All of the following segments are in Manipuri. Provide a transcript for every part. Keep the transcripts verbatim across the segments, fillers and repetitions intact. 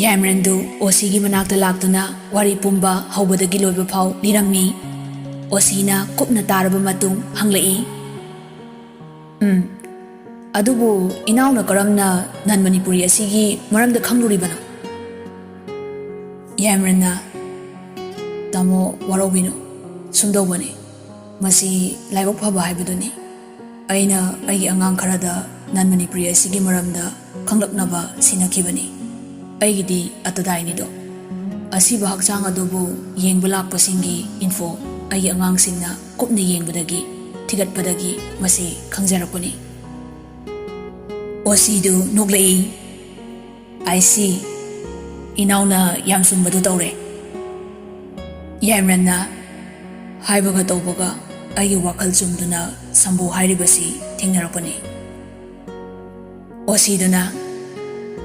ꯌꯥꯏꯃꯔꯟꯗꯨ ꯑꯣꯁꯤꯒꯤ ꯃꯅꯥꯛꯇ ꯂꯥꯛꯇꯨꯅ ꯋꯥꯔꯤ ꯄꯨꯝꯕ ꯍꯧꯕꯗꯒꯤ ꯂꯣꯏꯕ ꯐꯥꯎ ꯂꯤꯔꯝꯃꯤ꯫ ꯑꯣꯁꯤꯅ ꯀꯨꯞꯅ ꯇꯥꯔꯕ ꯃꯇꯨꯡ ꯍꯪꯂꯛꯏ, "ꯎꯝ, ꯑꯗꯨꯕꯨ ꯏꯅꯥꯎꯅ ꯀꯔꯝꯅ ꯅꯟ ꯃꯅꯤꯄꯨꯔꯤ ꯑꯁꯤꯒꯤ ꯃꯔꯝꯗ ꯈꯪꯂꯨꯔꯤꯕꯅꯣ?" ꯌꯥꯏꯃꯔꯟꯅ, "ꯇꯥꯃꯣ, ꯋꯥꯔꯧꯕꯤꯅꯨ꯫ ꯁꯨꯝꯗꯧꯕꯅꯤ, ꯃꯁꯤ ꯂꯥꯏꯕꯛ ꯐꯕ ꯍꯥꯏꯕꯗꯨꯅꯤ꯫ ꯑꯩꯅ ꯑꯩꯒꯤ ꯑꯉꯥꯡ ꯈꯔꯗ ꯅꯟ ꯃꯅꯤꯄꯨꯔꯤ ꯑꯁꯤꯒꯤ ꯃꯔꯝꯗ ꯈꯪꯂꯛꯅꯕ ꯁꯤꯟꯅꯈꯤꯕꯅꯤ꯫ ꯑꯩꯒꯤꯗꯤ ꯑꯇꯗꯥꯏꯅꯤꯗꯣ꯫ ꯑꯁꯤꯕ ꯍꯛꯆꯥꯡ ꯑꯗꯨꯕꯨ ꯌꯦꯡꯕ ꯂꯥꯛꯄꯁꯤꯡꯒꯤ ꯏꯟꯐꯣ ꯑꯩꯒꯤ ꯑꯉꯥꯡꯁꯤꯡꯅ ꯀꯨꯞꯅ ꯌꯦꯡꯕꯗꯒꯤ, ꯊꯤꯒꯠꯄꯗꯒꯤ ꯃꯁꯤ ꯈꯪꯖꯔꯛꯄꯅꯤ꯫" ꯑꯣꯁꯤꯗꯨ ꯅꯣꯛꯂꯛꯏ꯫ "I see꯫ ꯏꯅꯥꯎꯅ ꯌꯥꯝ ꯆꯨꯝꯕꯗꯨ ꯇꯧꯔꯦ꯫" ꯌꯥꯏꯃꯔꯟꯅ ꯍꯥꯏꯕꯒ ꯇꯧꯕꯒ ꯑꯩꯒꯤ ꯋꯥꯈꯜ ꯆꯨꯝꯗꯨꯅ ꯁꯝꯕꯨ ꯍꯥꯏꯔꯤꯕꯁꯤ ꯊꯦꯡꯅꯔꯛꯄꯅꯤ꯫ ꯑꯣꯁꯤꯗꯨꯅ,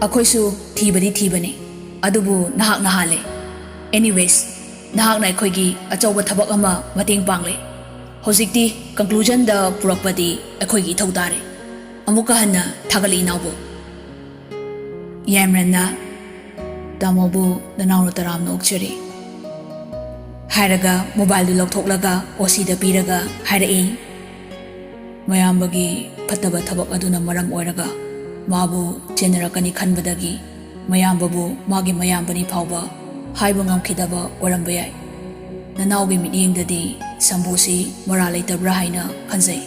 "ꯑꯩꯈꯣꯏꯁꯨ ꯊꯤꯕꯗꯤ ꯊꯤꯕꯅꯤ, ꯑꯗꯨꯕꯨ ꯅꯍꯥꯛꯅ ꯍꯥꯜꯂꯦ꯫ Anyways, ꯅꯍꯥꯛꯅ ꯑꯩꯈꯣꯏꯒꯤ ꯑꯆꯧꯕ ꯊꯕꯛ ꯑꯃ ꯃꯇꯦꯡ ꯄꯥꯡꯂꯦ꯫ ꯍꯧꯖꯤꯛꯇꯤ conclusionꯗ ꯄꯨꯔꯛꯄꯗꯤ ꯑꯩꯈꯣꯏꯒꯤ ꯏꯊꯧ ꯇꯥꯔꯦ꯫ ꯑꯃꯨꯛꯀ ꯍꯟꯅ ꯊꯥꯒꯠꯂꯤ, ꯏꯅꯥꯎꯕꯨ꯫" ꯌꯥꯏꯃꯔꯟꯅ, "ꯇꯥꯃꯣꯕꯨ ꯅꯅꯥꯎꯅ ꯇꯔꯥꯝꯅ ꯑꯣꯛꯆꯔꯤ꯫" ꯍꯥꯏꯔꯒ ꯃꯣꯕꯥꯏꯜꯗꯨ ꯂꯧꯊꯣꯛꯂꯒ ꯑꯣꯁꯤꯗ ꯄꯤꯔꯒ ꯍꯥꯏꯔꯛꯏ, "ꯃꯌꯥꯝꯕꯒꯤ ꯐꯠꯇꯕ ꯊꯕꯛ ꯑꯗꯨꯅ ꯃꯔꯝ ꯑꯣꯏꯔꯒ ꯃꯥꯕꯨ ꯆꯦꯟꯅꯔꯛꯀꯅꯤ ꯈꯟꯕꯗꯒꯤ ꯃꯌꯥꯝꯕꯕꯨ ꯃꯥꯒꯤ ꯃꯌꯥꯝꯕꯅꯤ ꯐꯥꯎꯕ ꯍꯥꯏꯕ ꯉꯝꯈꯤꯗꯕ ꯑꯣꯏꯔꯝꯕ ꯌꯥꯏ꯫ ꯅꯅꯥꯎꯒꯤ ꯃꯤꯠꯌꯦꯡꯗꯗꯤ ꯁꯝꯕꯨꯁꯤ ꯃꯔꯥꯜ ꯂꯩꯇꯕ꯭ꯔꯥ ꯍꯥꯏꯅ ꯈꯟꯖꯩ꯫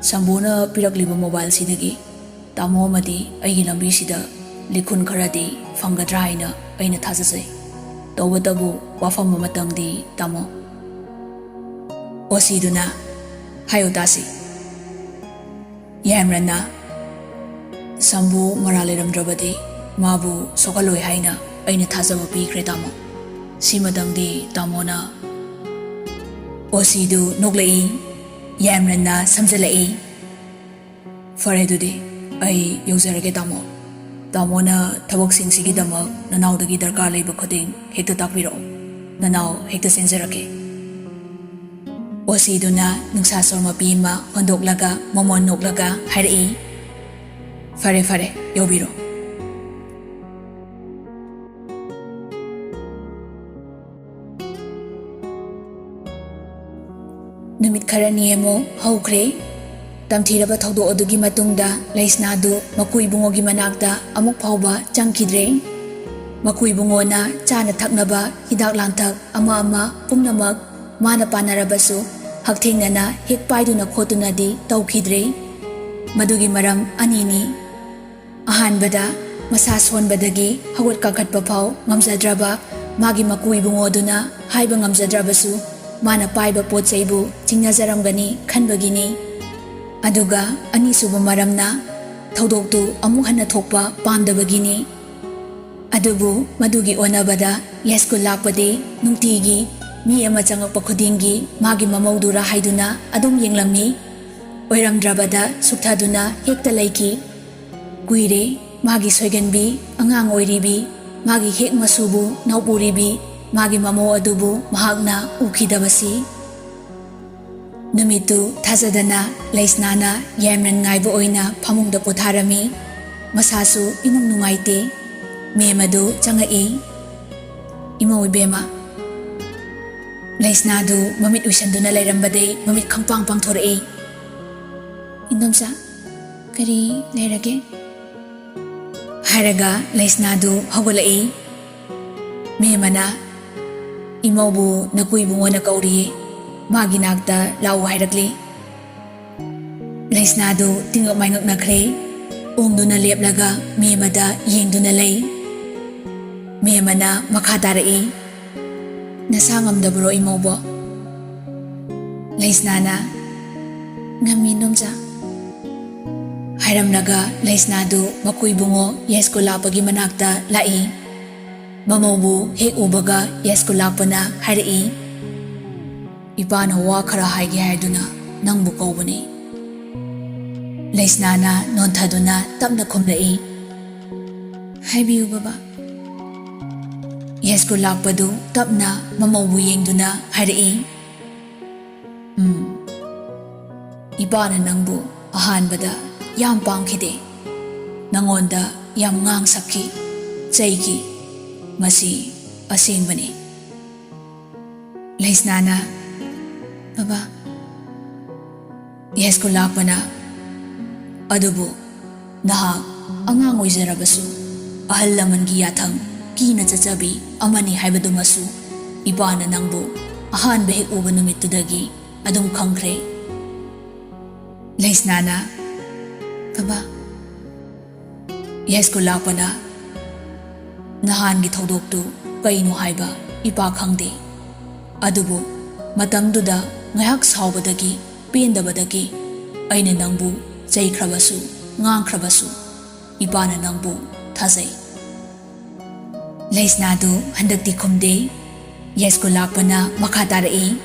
ꯁꯝꯕꯨꯅ ꯄꯤꯔꯛꯂꯤꯕ ꯃꯣꯕꯥꯏꯜꯁꯤꯗꯒꯤ ꯇꯥꯃꯣ ꯑꯃꯗꯤ ꯑꯩꯒꯤ ꯂꯝꯕꯤꯁꯤꯗ ꯂꯤꯈꯨꯟ ꯈꯔꯗꯤ ꯐꯪꯒꯗ꯭ꯔꯥ ꯍꯥꯏꯅ ꯑꯩꯅ ꯊꯥꯖꯖꯩ꯫ ꯇꯧꯕꯇꯕꯨ ꯋꯥꯐꯝ ꯑꯃꯇꯪꯗꯤ, ꯇꯥꯃꯣ꯫" ꯑꯣꯁꯤꯗꯨꯅ, "ꯍꯥꯏꯌꯨ ꯇꯥꯁꯤ꯫" ꯌꯥꯏꯃꯔꯟꯅ, "ꯁꯝꯕꯨ ꯃꯔꯥꯜ ꯂꯩꯔꯝꯗ꯭ꯔꯕꯗꯤ ꯃꯥꯕꯨ ꯁꯣꯛꯍꯜꯂꯣꯏ ꯍꯥꯏꯅ ꯑꯩꯅ ꯊꯥꯖꯕ ꯄꯤꯈ꯭ꯔꯦ, ꯇꯥꯃꯣ꯫ ꯁꯤꯃꯇꯪꯗꯤ ꯇꯥꯃꯣꯅ꯫" ꯑꯣꯁꯤꯗꯨ ꯅꯣꯛꯂꯛꯏ꯫ ꯌꯥꯏꯃꯔꯟꯅ ꯁꯝꯖꯜꯂꯛꯏ, "ꯐꯔꯦ, ꯑꯗꯨꯗꯤ ꯑꯩ ꯌꯧꯖꯔꯒꯦ, ꯇꯥꯃꯣ꯫ ꯇꯥꯃꯣꯅ ꯊꯕꯛꯁꯤꯡꯁꯤꯒꯤꯗꯃꯛ ꯅꯅꯥꯎꯗꯒꯤ ꯗꯔꯀꯥꯔ ꯂꯩꯕ ꯈꯨꯗꯤꯡ ꯍꯦꯛꯇ ꯇꯥꯛꯄꯤꯔꯛꯎ꯫ ꯅꯅꯥꯎ ꯍꯦꯛꯇ ꯆꯦꯟꯖꯔꯛꯀꯦ꯫" ꯑꯣꯁꯤꯗꯨꯅ ꯅꯨꯡꯁꯥ ꯁꯣꯔ ꯃꯄꯤ ꯑꯃ ꯍꯣꯟꯗꯣꯛꯂꯒ ꯃꯣꯃꯣꯟ ꯅꯣꯛꯂꯒ ꯍꯥꯏꯔꯛꯏ, "ꯐꯔꯦ, ꯐꯔꯦ, ꯌꯧꯕꯤꯔꯣ꯫" ꯅꯨꯃꯤꯠ ꯈꯔꯅꯤ ꯑꯃꯨꯛ ꯍꯧꯈ꯭ꯔꯦ꯫ ꯇꯝꯊꯤꯔꯕ ꯊꯧꯗꯣꯛ ꯑꯗꯨꯒꯤ ꯃꯇꯨꯡꯗ ꯂꯩꯁꯅꯥꯗꯨ ꯃꯀꯨ ꯏꯕꯨꯡꯉꯣꯒꯤ ꯃꯅꯥꯛꯇ ꯑꯃꯨꯛ ꯐꯥꯎꯕ ꯆꯪꯈꯤꯗ꯭ꯔꯦ꯫ ꯃꯀꯨ ꯏꯕꯨꯡꯉꯣꯅ ꯆꯥꯅ ꯊꯛꯅꯕ ꯍꯤꯗꯥꯛ ꯂꯥꯡꯊꯛ ꯑꯃ ꯑꯃ ꯄꯨꯝꯅꯃꯛ ꯃꯥꯅ ꯄꯥꯟꯅꯔꯕꯁꯨ ꯍꯛꯊꯦꯡꯅꯅ ꯍꯦꯛ ꯄꯥꯏꯗꯨꯅ ꯈꯣꯠꯇꯨꯅꯗꯤ ꯇꯧꯈꯤꯗ꯭ꯔꯦ꯫ ꯃꯗꯨꯒꯤ ꯃꯔꯝ ꯑꯅꯤꯅꯤ꯫ ꯑꯍꯥꯟꯕꯗ, ꯃꯁꯥ ꯁꯣꯟꯕꯗꯒꯤ ꯍꯧꯒꯠ ꯀꯥꯈꯠꯄ ꯐꯥꯎ ꯉꯝꯖꯗ꯭ꯔꯕ ꯃꯥꯒꯤ ꯃꯀꯨ ꯏꯕꯨꯡꯉꯣꯗꯨꯅ ꯍꯥꯏꯕ ꯉꯝꯖꯗ꯭ꯔꯕꯁꯨ ꯃꯥꯅ ꯄꯥꯏꯕ ꯄꯣꯠ ꯆꯩꯕꯨ ꯆꯤꯡꯅꯖꯔꯝꯒꯅꯤ ꯈꯟꯕꯒꯤꯅꯤ꯫ ꯑꯗꯨꯒ ꯑꯅꯤꯁꯨꯕ ꯃꯔꯝꯅ, ꯊꯧꯗꯣꯛꯇꯨ ꯑꯃꯨꯛ ꯍꯟꯅ ꯊꯣꯛꯄ ꯄꯥꯝꯗꯕꯒꯤꯅꯤ꯫ ꯑꯗꯨꯕꯨ ꯃꯗꯨꯒꯤ ꯑꯣꯟꯅꯕꯗ ꯌꯥꯏꯁ꯭ꯀꯨꯜ ꯂꯥꯛꯄꯗꯤ ꯅꯨꯡꯇꯤꯒꯤ ꯃꯤ ꯑꯃ ꯆꯪꯉꯛꯄ ꯈꯨꯗꯤꯡꯒꯤ ꯃꯥꯒꯤ ꯃꯃꯧꯗꯨꯔ ꯍꯥꯏꯗꯨꯅ ꯑꯗꯨꯝ ꯌꯦꯡꯂꯝꯃꯤ꯫ ꯑꯣꯏꯔꯝꯗ꯭ꯔꯕꯗ ꯁꯨꯛꯊꯗꯨꯅ ꯍꯦꯛꯇ ꯂꯩꯈꯤ꯫ ꯀꯨꯏꯔꯦ ꯃꯥꯒꯤ ꯁꯣꯏꯒꯟꯕꯤ, ꯑꯉꯥꯡ ꯑꯣꯏꯔꯤꯕꯤ, ꯃꯥꯒꯤ ꯍꯦꯛ ꯃꯁꯨꯕꯨ ꯅꯧꯄꯨꯔꯤꯕꯤ ꯃꯥꯒꯤ ꯃꯃꯧ ꯑꯗꯨꯕꯨ ꯃꯍꯥꯛꯅ ꯎꯈꯤꯗꯕꯁꯤ꯫ ꯅꯨꯃꯤꯠꯇꯨ ꯊꯥꯖꯗꯅ ꯂꯩꯁꯅꯥꯅ ꯌꯥꯏꯃꯔꯟ ꯉꯥꯏꯕ ꯑꯣꯏꯅ ꯐꯃꯨꯡꯗ ꯄꯣꯊꯥꯔꯝꯃꯤ꯫ ꯃꯁꯥꯁꯨ ꯏꯅꯨꯡ ꯅꯨꯡꯉꯥꯏꯇꯦ꯫ ꯃꯦꯝ ꯑꯗꯨ ꯆꯪꯉꯛꯏ꯫ "ꯏꯃꯧ ꯏꯕꯦꯝꯃ!" ꯂꯩꯁꯅꯥꯗꯨ ꯃꯃꯤꯠ ꯎꯏꯁꯟꯗꯨꯅ ꯂꯩꯔꯝꯕꯗꯩ ꯃꯃꯤꯠ ꯈꯪꯄꯥꯡ ꯄꯥꯡꯊꯣꯔꯛꯏ꯫ "ꯏꯟꯗꯣꯝꯆꯥ, ꯀꯔꯤ ꯂꯩꯔꯒꯦ?" ꯍꯥꯏꯔꯒ ꯂꯩꯁꯅꯥꯗꯨ ꯍꯧꯒꯠꯂꯛꯏ꯫ ꯃꯦꯝ ꯑꯅ, "ꯏꯃꯧꯕꯨ ꯅꯀꯨꯏꯕꯨꯡꯉꯣꯅ ꯀꯧꯔꯤꯌꯦ, ꯃꯥꯒꯤ ꯅꯥꯛꯇ ꯂꯥꯛꯎ ꯍꯥꯏꯔꯛꯂꯤ꯫" ꯂꯩꯁꯅꯥꯗꯨ ꯇꯤꯡꯉꯛ ꯃꯥꯏꯉꯛꯅꯈ꯭ꯔꯦ꯫ ꯑꯣꯡꯗꯨꯅ ꯂꯦꯞꯂꯒ ꯃꯦꯝ ꯑꯗ ꯌꯦꯡꯗꯨꯅ ꯂꯩ꯫ ꯃꯦꯝ ꯑꯅ ꯃꯈꯥ ꯇꯥꯔꯛꯏ, "ꯅꯁꯥ ꯉꯝꯗꯕ꯭ꯔꯣ ꯏꯃꯧꯕꯣ?" ꯂꯩꯁꯅꯥꯅ, "ꯉꯝꯃꯤ ꯏꯟꯗꯣꯝꯆꯥ꯫" ꯍꯥꯏꯔꯝꯂꯒ ꯂꯩꯁꯅꯥꯗꯨ ꯃꯀꯨꯏꯕꯨꯡꯉꯣ ꯌꯥꯏꯁ꯭ꯀꯨꯜ ꯂꯥꯛꯄꯒꯤ ꯃꯅꯥꯛꯇ ꯂꯥꯛꯏ꯫ ꯃꯃꯧꯕꯨ ꯍꯦꯛ ꯎꯕꯒ ꯌꯥꯏꯁ꯭ꯀꯨꯜ ꯂꯥꯛꯄꯅ ꯍꯥꯏꯔꯛꯏ, "ꯏꯄꯥꯅ ꯋꯥ ꯈꯔ ꯍꯥꯏꯒꯦ ꯍꯥꯏꯗꯨꯅ ꯅꯪꯕꯨ ꯀꯧꯕꯅꯤ꯫" ꯂꯩꯁꯅꯥꯅ ꯅꯣꯟꯊꯗꯨꯅ ꯇꯞꯅ ꯈꯨꯝꯂꯛꯏ, "ꯍꯥꯏꯕꯤꯌꯨ ꯕꯕꯥ꯫" ꯌꯥꯏꯁ꯭ꯀꯨꯜ ꯂꯥꯛꯄꯗꯨ ꯇꯞꯅ ꯃꯃꯧꯕꯨ ꯌꯦꯡꯗꯨꯅ ꯍꯥꯏꯔꯛꯏ, "ꯎꯝ, ꯏꯄꯥꯅ ꯅꯪꯕꯨ ꯑꯍꯥꯟꯕꯗ ꯌꯥꯝ ꯄꯥꯝꯈꯤꯗꯦ꯫ ꯅꯉꯣꯟꯗ ꯌꯥꯝ ꯉꯥꯡ ꯁꯛꯈꯤ, ꯆꯩꯈꯤ꯫ ꯃꯁꯤ ꯑꯁꯦꯡꯕꯅꯤ꯫" ꯂꯩꯁꯅꯥꯅ, "ꯕꯕꯥ, ꯌꯥꯏꯁ꯭ꯀꯨꯜ ꯂꯥꯛꯄꯅ, "ꯑꯗꯨꯕꯨ ꯅꯍꯥꯛ ꯑꯉꯥꯡ ꯑꯣꯏꯖꯔꯕꯁꯨ ꯑꯍꯜ ꯂꯃꯟꯒꯤ ꯌꯥꯊꯪ ꯀꯤꯅ ꯆꯠꯆꯕꯤ ꯑꯃꯅꯤ ꯍꯥꯏꯕꯗꯨꯃꯁꯨ ꯏꯄꯥꯅ ꯅꯪꯕꯨ ꯑꯍꯥꯟꯕ ꯍꯦꯛ ꯎꯕ ꯅꯨꯃꯤꯠꯇꯨꯗꯒꯤ ꯑꯗꯨꯝ ꯈꯪꯈ꯭ꯔꯦ꯫" ꯂꯩꯁꯅꯥꯅ, "ꯕꯕꯥ, ꯌꯥꯏꯁ꯭ꯀꯨꯜ ꯂꯥꯛꯄꯅ, ꯅꯍꯥꯟꯒꯤ ꯊꯧꯗꯣꯛꯇꯨ ꯀꯩꯅꯣ ꯍꯥꯏꯕ ꯏꯄꯥ ꯈꯪꯗꯦ꯫ ꯑꯗꯨꯕꯨ ꯃꯇꯝꯗꯨꯗ ꯉꯥꯏꯍꯥꯛ ꯁꯥꯎꯕꯗꯒꯤ, ꯄꯦꯟꯗꯕꯗꯒꯤ ꯑꯩꯅ ꯅꯪꯕꯨ ꯆꯩꯈ꯭ꯔꯕꯁꯨ, ꯉꯥꯡꯈ꯭ꯔꯕꯁꯨ, ꯏꯄꯥꯅ ꯅꯪꯕꯨ ꯊꯥꯖꯩ꯫" ꯂꯩꯁꯅꯥꯗꯨ ꯍꯟꯗꯛꯇꯤ ꯈꯨꯝꯗꯦ꯫ ꯌꯥꯏꯁ꯭ꯀꯨꯜ ꯂꯥꯛꯄꯅ ꯃꯈꯥ ꯇꯥꯔꯛꯏ,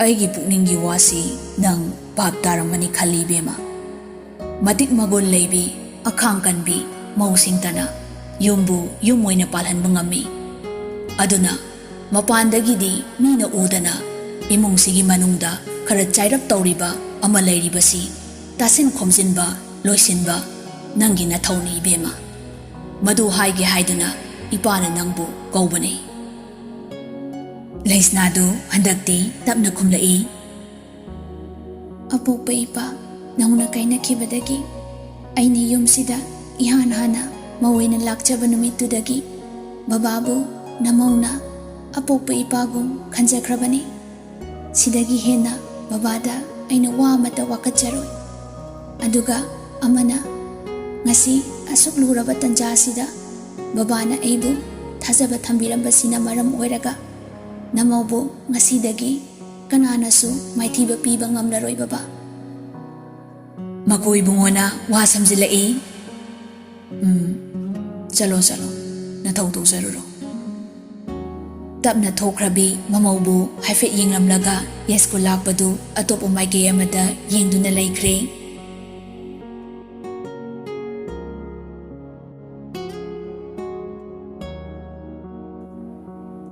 "ꯑꯩꯒꯤ ꯄꯨꯛꯅꯤꯡꯒꯤ ꯋꯥꯁꯤ ꯅꯪ ꯚꯥꯞ ꯇꯥꯔꯝꯒꯅꯤ ꯈꯜꯂꯤ, ꯏꯕꯦꯝꯃ꯫ ꯃꯇꯤꯛ ꯃꯒꯨꯟ ꯂꯩꯕꯤ, ꯑꯈꯥꯡ ꯀꯟꯕꯤ ꯃꯧꯁꯤꯡꯇꯅ ꯌꯨꯝꯕꯨ ꯌꯨꯝ ꯑꯣꯏꯅ ꯄꯥꯜꯍꯟꯕ ꯉꯝꯃꯤ꯫ ꯑꯗꯨꯅ ꯃꯄꯥꯟꯗꯒꯤꯗꯤ ꯃꯤꯅ ꯎꯗꯅ ꯏꯃꯨꯡꯁꯤꯒꯤ ꯃꯅꯨꯡꯗ ꯈꯔ ꯆꯥꯏꯔꯞ ꯇꯧꯔꯤꯕ ꯑꯃ ꯂꯩꯔꯤꯕꯁꯤ ꯇꯥꯁꯤꯟ ꯈꯣꯝꯖꯤꯟꯕ, ꯂꯣꯏꯁꯤꯟꯕ ꯅꯪꯒꯤ ꯅꯊꯧꯅꯤ, ꯏꯕꯦꯝꯃ꯫ ꯃꯗꯨ ꯍꯥꯏꯒꯦ ꯍꯥꯏꯗꯨꯅ ꯏꯄꯥꯅ ꯅꯪꯕꯨ ꯀꯧꯕꯅꯤ꯫" ꯂꯩꯁꯅꯥꯗꯨ ꯍꯟꯗꯛꯇꯤ ꯇꯞꯅ ꯈꯨꯝꯂꯛꯏ, "ꯑꯄꯣꯛꯄ ꯏꯄꯥ ꯅꯧꯅ ꯀꯥꯏꯅꯈꯤꯕꯗꯒꯤ ꯑꯩꯅ ꯌꯨꯝꯁꯤꯗ ꯏꯍꯥꯟ ꯍꯥꯟꯅ ꯃꯧ ꯑꯣꯏꯅ ꯂꯥꯛꯆꯕ ꯅꯨꯃꯤꯠꯇꯨꯗꯒꯤ ꯕꯕꯥꯕꯨ ꯅꯃꯧꯅ ꯑꯄꯣꯛꯄ ꯏꯄꯥꯒꯨꯝ ꯈꯟꯖꯈ꯭ꯔꯕꯅꯤ꯫ ꯁꯤꯗꯒꯤ ꯍꯦꯟꯅ ꯕꯕꯥꯗ ꯑꯩꯅ ꯋꯥ ꯑꯃꯠꯇ ꯋꯥꯀꯠꯆꯔꯣꯏ꯫ ꯑꯗꯨꯒ ꯑꯃꯅ, ꯉꯁꯤ ꯑꯁꯨꯛ ꯂꯨꯔꯕ ꯇꯟꯖꯥ ꯑꯁꯤꯗ ꯕꯕꯥꯅ ꯑꯩꯕꯨ ꯊꯥꯖꯕ ꯊꯝꯕꯤꯔꯝꯕꯁꯤꯅ ꯃꯔꯝ ꯑꯣꯏꯔꯒ ꯅꯃꯧꯕꯨ ꯉꯁꯤꯗꯒꯤ ꯀꯅꯥꯅꯁꯨ ꯃꯥꯏꯊꯤꯕ ꯄꯤꯕ ꯉꯝꯂꯔꯣꯏ, ꯕꯕꯥ꯫" ꯃꯀꯨ ꯏꯕꯨꯡꯉꯣꯅ ꯋꯥ ꯁꯝꯖꯤꯜꯂꯛꯏ, "ꯎꯝ, ꯆꯠꯂꯣ, ꯆꯠꯂꯣ, ꯅꯊꯧ ꯇꯧꯖꯔꯨꯔꯣ꯫" ꯇꯞꯅ ꯊꯣꯛꯈ꯭ꯔꯕꯤ ꯃꯃꯧꯕꯨ ꯍꯥꯏꯐꯦꯠ ꯌꯦꯡꯂꯝꯂꯒ ꯌꯥꯏꯁ꯭ꯀꯨꯜ ꯂꯥꯛꯄꯗꯨ ꯑꯇꯣꯞꯄ ꯃꯥꯏꯀꯩ ꯑꯃꯗ ꯌꯦꯡꯗꯨꯅ ꯂꯩꯈ꯭ꯔꯦ꯫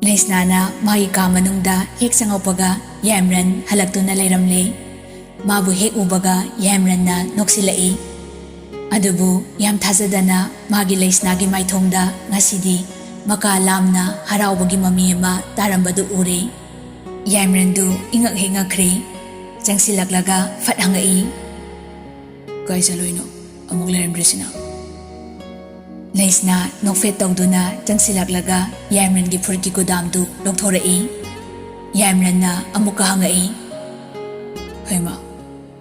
ꯂꯩꯁꯅꯥꯅ ꯃꯥꯒꯤ ꯀꯥ ꯃꯅꯨꯡꯗ ꯍꯦꯛ ꯆꯪꯉꯛꯄꯒ ꯌꯥꯏꯃꯔꯟ ꯍꯜꯂꯛꯇꯨꯅ ꯂꯩꯔꯝꯂꯦ꯫ ꯃꯥꯕꯨ ꯍꯦꯛ ꯎꯕꯒ ꯌꯥꯏꯃꯔꯟꯅ ꯅꯣꯛꯁꯤꯜꯂꯛꯏ꯫ ꯑꯗꯨꯕꯨ ꯌꯥꯝ ꯊꯥꯖꯗꯅ ꯃꯥꯒꯤ ꯂꯩꯁꯅꯥꯒꯤ ꯃꯥꯏꯊꯣꯡꯗ ꯉꯁꯤꯗꯤ ꯃꯀꯥ ꯂꯥꯝꯅ ꯍꯔꯥꯎꯕꯒꯤ ꯃꯃꯤ ꯑꯃ ꯇꯥꯔꯝꯕꯗꯨ ꯎꯔꯦ꯫ ꯌꯥꯏꯃꯔꯟꯗꯨ ꯏꯉꯛ ꯍꯦꯛ ꯉꯛꯈ꯭ꯔꯦ꯫ ꯆꯪꯁꯤꯜꯂꯛꯂꯒ ꯐꯠ ꯍꯪꯉꯛꯏ, "ꯀꯥꯏ ꯆꯠꯂꯨꯏꯅꯣ? ꯑꯃꯨꯛ ꯂꯩꯔꯝꯗ꯭ꯔꯤꯁꯤꯅ?" ꯂꯩꯁꯅꯥ ꯅꯣꯛꯐꯦꯠ ꯇꯧꯗꯨꯅ ꯆꯪꯁꯤꯜꯂꯛꯂꯒ ꯌꯥꯏꯃꯔꯟꯒꯤ ꯐꯨꯔꯤꯠꯀꯤ ꯀꯨꯗꯥꯝꯗꯨ ꯂꯧꯊꯣꯔꯛꯏ꯫ ꯌꯥꯏꯃꯔꯟꯅ ꯑꯃꯨꯛꯀ ꯍꯪꯉꯛꯏ, "ꯍꯩꯃꯥ,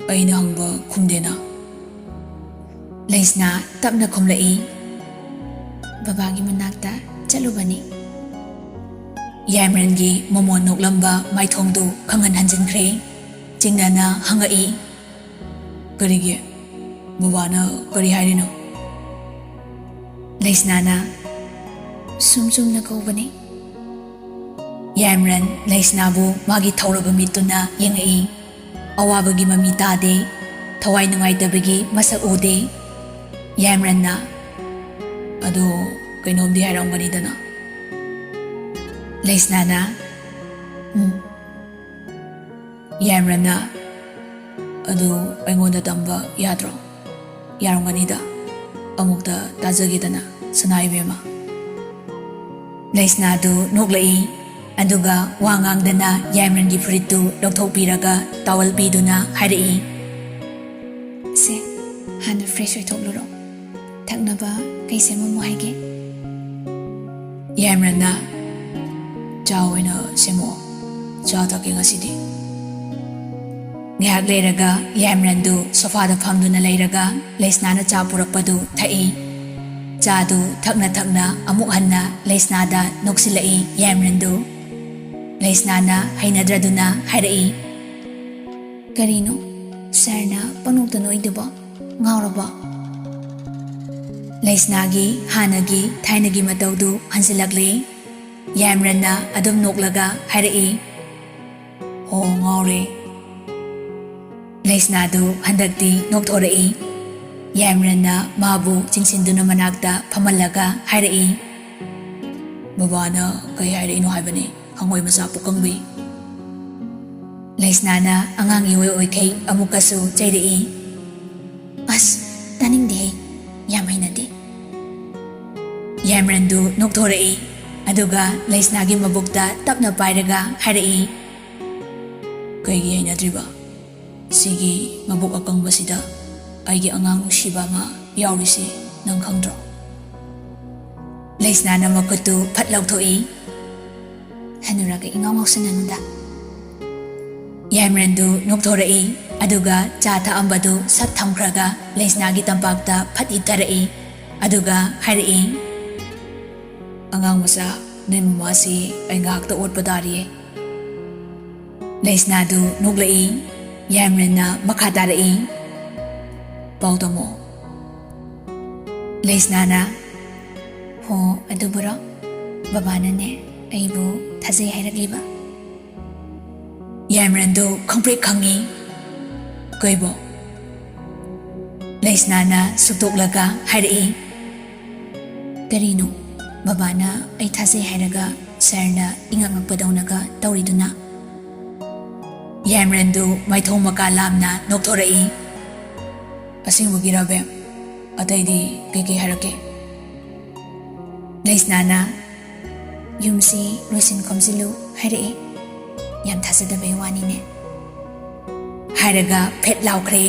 ꯑꯩꯅ ꯍꯪꯕ ꯈꯨꯝꯗꯦꯅ?" ꯂꯩꯁꯅꯥ ꯇꯞꯅ ꯈꯨꯝꯂꯛꯏ, "ꯕꯕꯥꯒꯤ ꯃꯅꯥꯛꯇ ꯆꯠꯂꯨꯕꯅꯤ꯫" ꯌꯥꯏꯃꯔꯟꯒꯤ ꯃꯃꯣꯟ ꯅꯣꯛꯂꯝꯕ ꯃꯥꯏꯊꯣꯡꯗꯨ ꯈꯪꯍꯟ ꯍꯟꯖꯤꯟꯈ꯭ꯔꯦ꯫ ꯆꯤꯡꯅꯅ ꯍꯪꯉꯛꯏ, "ꯀꯔꯤꯒꯤ? ꯕꯕꯥꯅ ꯀꯔꯤ ꯍꯥꯏꯔꯤꯅꯣ?" ꯂꯩꯁꯅꯥꯅ, "ꯁꯨꯝ ꯆꯨꯝꯅ ꯀꯧꯕꯅꯤ꯫" ꯌꯥꯏꯃꯔꯟ ꯂꯩꯁꯅꯥꯕꯨ ꯃꯥꯒꯤ ꯊꯧꯔꯕ ꯃꯤꯠꯇꯨꯅ ꯌꯦꯡꯉꯛꯏ꯫ ꯑꯋꯥꯕꯒꯤ ꯃꯃꯤ ꯇꯥꯗꯦ, ꯊꯋꯥꯏ ꯅꯨꯡꯉꯥꯏꯇꯕꯒꯤ ꯃꯁꯛ ꯎꯗꯦ꯫ ꯌꯥꯏꯃꯔꯟꯅ, "ꯑꯗꯣ ꯀꯩꯅꯣꯝꯗꯤ ꯍꯥꯏꯔꯝꯒꯅꯤꯗꯅ?" ꯂꯩꯁꯅꯥꯅ, "ꯎꯝ꯫" ꯌꯥꯏꯃꯔꯟꯅ, "ꯑꯗꯨ ꯑꯩꯉꯣꯟꯗ ꯇꯝꯕ ꯌꯥꯗ꯭ꯔꯣ?" "ꯌꯥꯔꯝꯒꯅꯤꯗ, ꯑꯃꯨꯛꯇ ꯇꯥꯖꯒꯦꯗꯅ, ꯁꯅꯥ ꯏꯕꯦꯝꯃ꯫" ꯂꯩꯁꯅꯥꯗꯨ ꯅꯣꯛꯂꯛꯏ, ꯑꯗꯨꯒ ꯋꯥ ꯉꯥꯡꯗꯅ ꯌꯥꯏꯃꯔꯟꯒꯤ ꯐꯨꯔꯤꯠꯇꯨ ꯂꯧꯊꯣꯛꯄꯤꯔꯒ ꯇꯥꯋꯜ ꯄꯤꯗꯨꯅ ꯍꯥꯏꯔꯛꯏ, "ꯁꯦ, ꯍꯥꯟꯅ ꯐ꯭ꯔꯦꯁ ꯑꯣꯏꯊꯣꯛꯂꯨꯔꯣ, ꯊꯛꯅꯕ ꯀꯩ ꯁꯦꯝꯃꯝꯃꯣ ꯍꯥꯏꯒꯦ?" ꯌꯥꯏꯃꯔꯟꯅ, "ꯆꯥ ꯑꯣꯏꯅ ꯁꯦꯝꯃꯛꯑꯣ, ꯆꯥ ꯊꯛꯀꯦ ꯉꯁꯤꯗꯤ꯫" ꯉꯥꯏꯍꯥꯛ ꯂꯩꯔꯒ ꯌꯥꯏꯃꯔꯟꯗꯨ ꯁꯣꯐꯥꯗ ꯐꯝꯗꯨꯅ ꯂꯩꯔꯒ ꯂꯩꯁꯅꯥꯅ ꯆꯥ ꯄꯨꯔꯛꯄꯗꯨ ꯊꯛꯏ꯫ ꯆꯥꯗꯨ ꯊꯛꯅ ꯊꯛꯅ ꯑꯃꯨꯛ ꯍꯟꯅ ꯂꯩꯁꯅꯥꯗ ꯅꯣꯛꯁꯤꯜꯂꯛꯏ ꯌꯥꯏꯃꯔꯟꯗꯨ꯫ ꯂꯩꯁꯅꯥꯅ ꯍꯩꯅꯗ꯭ꯔꯗꯨꯅ ꯍꯥꯏꯔꯛꯏ, "ꯀꯔꯤꯅꯣ ꯁꯥꯔꯅ ꯄꯪꯅꯣꯛꯇ ꯅꯣꯛꯏꯗꯨꯕꯣ? ꯉꯥꯎꯔꯕꯣ?" ꯂꯩꯁꯅꯥꯒꯤ ꯍꯥꯟꯅꯒꯤ ꯊꯥꯏꯅꯒꯤ ꯃꯇꯧꯗꯨ ꯍꯟꯖꯤꯜꯂꯛꯂꯦ꯫ ꯌꯥꯏꯃꯔꯟꯅ ꯑꯗꯨꯝ ꯅꯣꯛꯂꯒ ꯍꯥꯏꯔꯛꯏ, "ꯍꯣ, ꯉꯥꯎꯔꯦ꯫" ꯂꯩꯁꯅꯥꯗꯨ ꯍꯟꯗꯛꯇꯤ ꯅꯣꯛꯊꯣꯔꯛꯏ꯫ ꯌꯥꯏꯃꯔꯟꯅ ꯃꯥꯕꯨ ꯆꯤꯡꯁꯤꯟꯗꯨꯅ ꯃꯅꯥꯛꯇ ꯐꯝꯍꯜꯂꯒ ꯍꯥꯏꯔꯛꯏ, "ꯕꯕꯥꯅ ꯀꯩ ꯍꯥꯏꯔꯛꯏꯅꯣ ꯍꯥꯏꯕꯅꯤ, ꯍꯪꯉꯣꯏ ꯃꯆꯥ ꯄꯨꯀꯪꯕꯤ?" ꯂꯩꯁꯅꯥꯅ ꯑꯉꯥꯡ ꯏꯑꯣꯏ ꯑꯣꯏꯈꯩ ꯑꯃꯨꯛꯀꯁꯨ ꯆꯩꯔꯛꯏ, "ꯑꯁ, ꯇꯥꯅꯤꯡꯗꯦꯍꯦ, ꯌꯥꯝ ꯍꯩꯅꯗꯦ꯫" ꯌꯥꯏꯃꯔꯟꯗꯨ ꯅꯣꯛꯊꯣꯔꯛꯏ, ꯑꯗꯨꯒ ꯂꯩꯁꯅꯥꯒꯤ ꯃꯕꯨꯛꯇ ꯇꯞꯅ ꯄꯥꯏꯔꯒ ꯍꯥꯏꯔꯛꯏ, "ꯀꯩꯒꯤ ꯍꯩꯅꯗ꯭ꯔꯤꯕ?" ꯁꯤꯒꯤ ꯃꯕꯨꯛ ꯑꯀꯪꯕꯁꯤꯗ ꯑꯩꯒꯤ ꯑꯉꯥꯡ ꯅꯨꯡꯁꯤꯕ ꯑꯃ ꯌꯥꯎꯔꯤꯁꯤ ꯅꯪ ꯈꯪꯗ꯭ꯔꯣ? ꯂꯩꯁꯅꯥꯅ ꯃꯈꯨꯠꯇꯨ ꯐꯠ ꯂꯧꯊꯣꯛꯏ꯫ ꯍꯅꯨꯔꯒ ꯏꯉꯥꯎ ꯉꯥꯎꯁꯟꯅꯅꯨꯗ꯫ ꯌꯥꯏꯃꯔꯟꯗꯨ ꯅꯣꯛꯊꯣꯔꯛꯏ, ꯑꯗꯨꯒ ꯆꯥ ꯊꯛꯑꯝꯕꯗꯨ ꯁꯠ ꯊꯝꯈ꯭ꯔꯒ ꯂꯩꯁꯅꯥꯒꯤ ꯇꯝꯄꯥꯛꯇ ꯐꯠ ꯍꯤꯞꯊꯔꯛꯏ, ꯑꯗꯨꯒ ꯍꯥꯏꯔꯛꯏ, "ꯑꯉꯥꯡ ꯃꯆꯥ, ꯅꯣꯏ ꯃꯃꯥꯁꯤ ꯑꯩ ꯉꯥꯏꯍꯥꯛꯇ ꯑꯣꯠꯄ ꯇꯥꯔꯤꯌꯦ꯫" ꯂꯩꯁꯅꯥꯗꯨ ꯅꯣꯛꯂꯛꯏ꯫ ꯌꯥꯏꯃꯔꯟꯅ ꯃꯈꯥ ꯇꯥꯔꯛꯏ, "ꯄꯥꯎ ꯇꯝꯃꯣ꯫" ꯂꯩꯁꯅꯥꯅ, "ꯍꯣ, ꯑꯗꯨꯕꯨꯔꯣ? ꯕꯕꯥꯅꯅꯦ ꯑꯩꯕꯨ ꯊꯥꯖꯩ ꯍꯥꯏꯔꯛꯂꯤꯕ?" ꯌꯥꯏꯃꯔꯟꯗꯨ ꯈꯪꯄ꯭ꯔꯦꯛ ꯈꯪꯉꯤ꯫ "ꯀꯩꯕꯣ?" ꯂꯩꯁꯅꯥꯅ ꯁꯨꯛꯇꯣꯛꯂꯒ ꯍꯥꯏꯔꯛꯏ, "ꯀꯔꯤꯅꯣ? ꯕꯕꯥꯅ ꯑꯩ ꯊꯥꯖꯩ ꯍꯥꯏꯔꯒ ꯁꯥꯔꯅ ꯏꯉꯛ ꯉꯛꯄꯗꯧꯅꯒ ꯇꯧꯔꯤꯗꯨꯅ?" ꯌꯥꯏꯃꯔꯟꯗꯨ ꯃꯥꯏꯊꯣꯡ ꯃꯀꯥ ꯂꯥꯝꯅ ꯅꯣꯛꯊꯣꯔꯛꯏ꯫ "ꯑꯁꯦꯡꯕꯒꯤꯔ, ꯕꯦꯝ? ꯑꯇꯩꯗꯤ ꯀꯩꯀꯩ ꯍꯥꯏꯔꯛꯀꯦ?" ꯂꯩꯁꯅꯥꯅ, "ꯌꯨꯝꯁꯤ ꯂꯣꯏꯁꯤꯟ ꯈꯣꯝꯖꯤꯜꯂꯨ ꯍꯥꯏꯔꯛꯑꯦ꯫ ꯌꯥꯝ ꯊꯥꯖꯗꯕꯩ ꯋꯥꯅꯤꯅꯦ," ꯍꯥꯏꯔꯒ ꯐꯦꯠ ꯂꯥꯎꯈ꯭ꯔꯦ꯫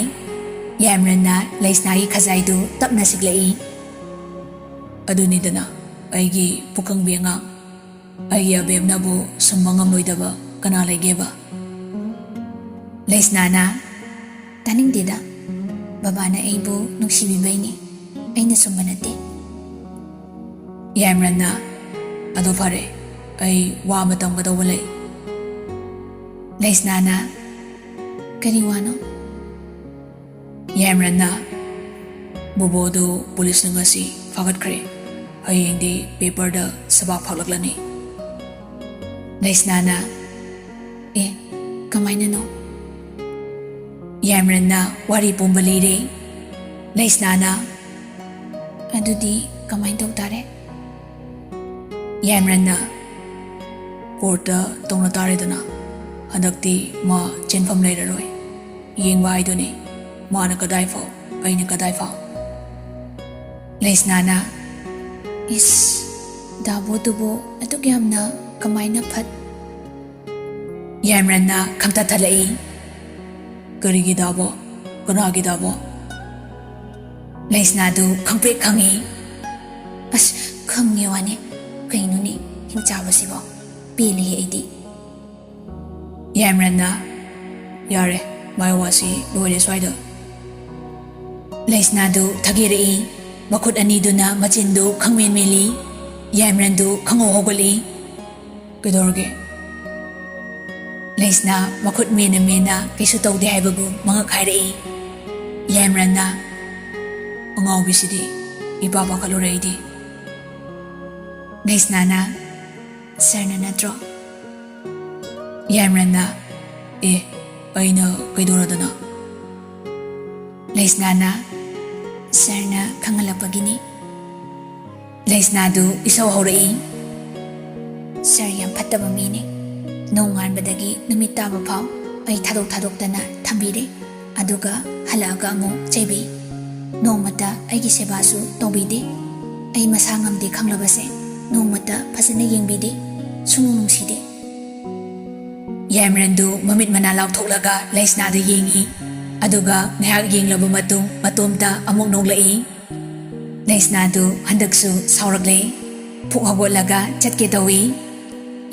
ꯌꯥꯏꯃꯔꯟꯅ ꯂꯩꯁꯅꯥꯒꯤ ꯈꯖꯥꯏꯗꯨ ꯇꯞꯅ ꯁꯤꯛꯂꯛꯏ꯫ "ꯑꯗꯨꯅꯤꯗꯅ, ꯑꯩꯒꯤ ꯄꯨꯀꯪꯕꯤ ꯑꯉꯥꯡ, ꯑꯩꯒꯤ ꯑꯕꯦꯝꯅꯕꯨ ꯁꯨꯝꯕ ꯉꯝꯂꯣꯏꯗꯕ ꯀꯅꯥ ꯂꯩꯒꯦꯕ?" ꯂꯩꯁꯅꯥꯅ, "ꯇꯥꯅꯤꯡꯗꯦꯗ, ꯕꯕꯥꯅ ꯑꯩꯕꯨ ꯅꯨꯡꯁꯤꯕꯤꯕꯩꯅꯤ, ꯑꯩꯅ ꯁꯨꯝꯕ ꯅꯠꯇꯦ꯫" ꯌꯥꯏꯃꯔꯟꯅ, "ꯑꯗꯣ ꯐꯔꯦ, ꯑꯩ ꯋꯥ ꯑꯃ ꯇꯝꯒꯗꯧꯕ ꯂꯩ꯫" ꯂꯩꯁꯅꯥꯅ, "ꯀꯔꯤ ꯋꯥꯅꯣ?" ꯌꯥꯏꯃꯔꯟꯅ, "ꯕꯣꯕꯣꯗꯨ ꯄꯨꯂꯤꯁꯅ ꯉꯁꯤ ꯐꯥꯒꯠꯈ꯭ꯔꯦ꯫ ꯍꯌꯦꯡꯗꯤ ꯄꯦꯄꯔꯗ ꯁꯕꯥꯛ ꯐꯥꯛꯂꯛꯂꯅꯤ꯫" ꯂꯩꯁꯅꯥꯅ, "ꯑꯦ, ꯀꯃꯥꯏꯅꯅꯣ?" ꯌꯥꯏꯃꯔꯟꯅ ꯋꯥꯔꯤ ꯄꯨꯝꯕ ꯂꯤꯔꯦ꯫ ꯂꯩꯁꯅꯥꯅ, "ꯑꯗꯨꯗꯤ ꯀꯃꯥꯏꯅ ꯇꯧ ꯇꯥꯔꯦ?" ꯌꯥꯏꯃꯔꯟꯅ, "ꯀꯣꯔꯠꯇ ꯇꯧꯅ ꯇꯥꯔꯦꯗꯅ꯫ ꯍꯟꯗꯛꯇꯤ ꯃꯥ ꯆꯦꯟꯐꯝ ꯂꯩꯔꯔꯣꯏ꯫ ꯌꯦꯡꯕ ꯍꯥꯏꯗꯨꯅꯤ, ꯃꯥꯅ ꯀꯗꯥꯏ ꯐꯥꯎ, ꯑꯩꯅ ꯀꯗꯥꯏ ꯐꯥꯎ꯫" ꯂꯩꯁꯅꯥꯅ, "ꯏꯁ, ꯗꯥꯕꯣꯗꯨꯕꯨ ꯑꯗꯨꯛ ꯌꯥꯝꯅ ꯀꯃꯥꯏꯅ ꯐꯠ?" ꯌꯥꯏꯃꯔꯟꯅ ꯈꯪꯊꯠꯊꯠꯂꯛꯏ꯫ ꯀꯔꯤꯒꯤꯗꯕꯣ? ꯀꯅꯥꯒꯤꯗꯕꯣ? ꯂꯩꯁꯅꯥꯗꯨ ꯈꯪꯄ꯭ꯔꯦꯛ ꯈꯪꯉꯤ꯫ ꯑꯁ, ꯈꯪꯉꯦ ꯋꯥꯅꯤ꯫ ꯀꯩꯅꯣꯅꯦ, ꯍꯤꯡꯆꯥꯕꯁꯤꯕꯣ? ꯄꯦꯜꯂꯦꯍꯦ ꯑꯩꯗꯤ꯫ ꯌꯥꯏꯃꯔꯟꯅ, "ꯌꯥꯔꯦ, ꯃꯥꯏ ꯋꯥꯁꯤ ꯂꯣꯏꯔꯦ ꯁ꯭ꯋꯥꯏꯗ"꯫ ꯂꯩꯁꯅꯥꯗꯨ ꯊꯒꯦꯔꯛꯏ꯫ ꯃꯈꯨꯠ ꯑꯅꯤꯗꯨꯅ ꯃꯆꯤꯟꯗꯨ ꯈꯪꯃꯦꯟ ꯃꯦꯜꯂꯤ꯫ ꯌꯥꯏꯃꯔꯟꯗꯨ ꯈꯪꯍꯧ ꯍꯧꯒꯠꯂꯤ꯫ "ꯀꯩꯗꯧꯔꯒꯦ?" ꯂꯩꯁꯅꯥ ꯃꯈꯨꯠ ꯃꯦꯟꯅ ꯃꯦꯟꯅ ꯀꯩꯁꯨ ꯇꯧꯗꯦ ꯍꯥꯏꯕꯒꯨꯝ ꯃꯉꯛ ꯍꯥꯏꯔꯛꯏ꯫ ꯌꯥꯏꯃꯔꯟꯅ, "ꯑꯉꯥꯎꯕꯤꯁꯤꯗꯤ, ꯏꯄꯥ ꯄꯥꯈꯠꯂꯨꯔꯦ ꯑꯩꯗꯤ"꯫ ꯂꯩꯁꯅꯥꯅ, "ꯁꯥꯔꯅ ꯅꯠꯇ꯭ꯔꯣ?" ꯌꯥꯏꯃꯔꯟꯅ, "ꯑꯦ, ꯑꯩꯅ ꯀꯩꯗꯧꯔꯗꯅ?" ꯂꯩꯁꯅꯥꯅ, "ꯁꯥꯔꯅ ꯈꯪꯍꯜꯂꯛꯄꯒꯤꯅꯤ"꯫ ꯂꯩꯁꯅꯥꯗꯨ ꯏꯁꯧ ꯍꯧꯔꯛꯏ꯫ "ꯁꯥꯔ ꯌꯥꯝ ꯐꯠꯇꯕ ꯃꯤꯅꯤ꯫ ꯅꯣꯡꯉꯥꯟꯕꯗꯒꯤ ꯅꯨꯃꯤꯠ ꯇꯥꯕ ꯐꯥꯎ ꯑꯩ ꯊꯥꯗꯣꯛ ꯊꯥꯗꯣꯛꯇꯅ ꯊꯝꯕꯤꯔꯦ꯫ ꯑꯗꯨꯒ ꯍꯜꯂꯛꯑꯒ ꯑꯃꯨꯛ ꯆꯩꯕꯤ꯫ ꯅꯣꯡꯃꯇ ꯑꯩꯒꯤ ꯁꯦꯕꯥꯁꯨ ꯇꯧꯕꯤꯗꯦ꯫ ꯑꯩ ꯃꯁꯥ ꯉꯝꯗꯦ ꯈꯪꯂꯕꯁꯦ ꯅꯣꯡꯃꯇ ꯐꯖꯅ ꯌꯦꯡꯕꯤꯗꯦ꯫ ꯁꯨꯡꯅꯨꯡ ꯅꯨꯡꯁꯤꯗꯦ"꯫ ꯌꯥꯏꯃꯔꯟꯗꯨ ꯃꯃꯤꯠ ꯃꯅꯥ ꯂꯥꯎꯊꯣꯛꯂꯒ ꯂꯩꯁꯅꯥꯗ ꯌꯦꯡꯏ꯫ ꯑꯗꯨꯒ ꯉꯥꯏꯍꯥꯛ ꯌꯦꯡꯂꯕ ꯃꯇꯨꯡ ꯃꯇꯣꯝꯇ ꯑꯃꯨꯛ ꯅꯣꯛꯂꯛꯏ꯫ ꯂꯩꯁꯅꯥꯗꯨ ꯍꯟꯗꯛꯁꯨ ꯁꯥꯎꯔꯛꯂꯦ꯫ ꯐꯨꯛ ꯍꯧꯒꯠꯂꯒ ꯆꯠꯀꯦ ꯇꯧꯏ꯫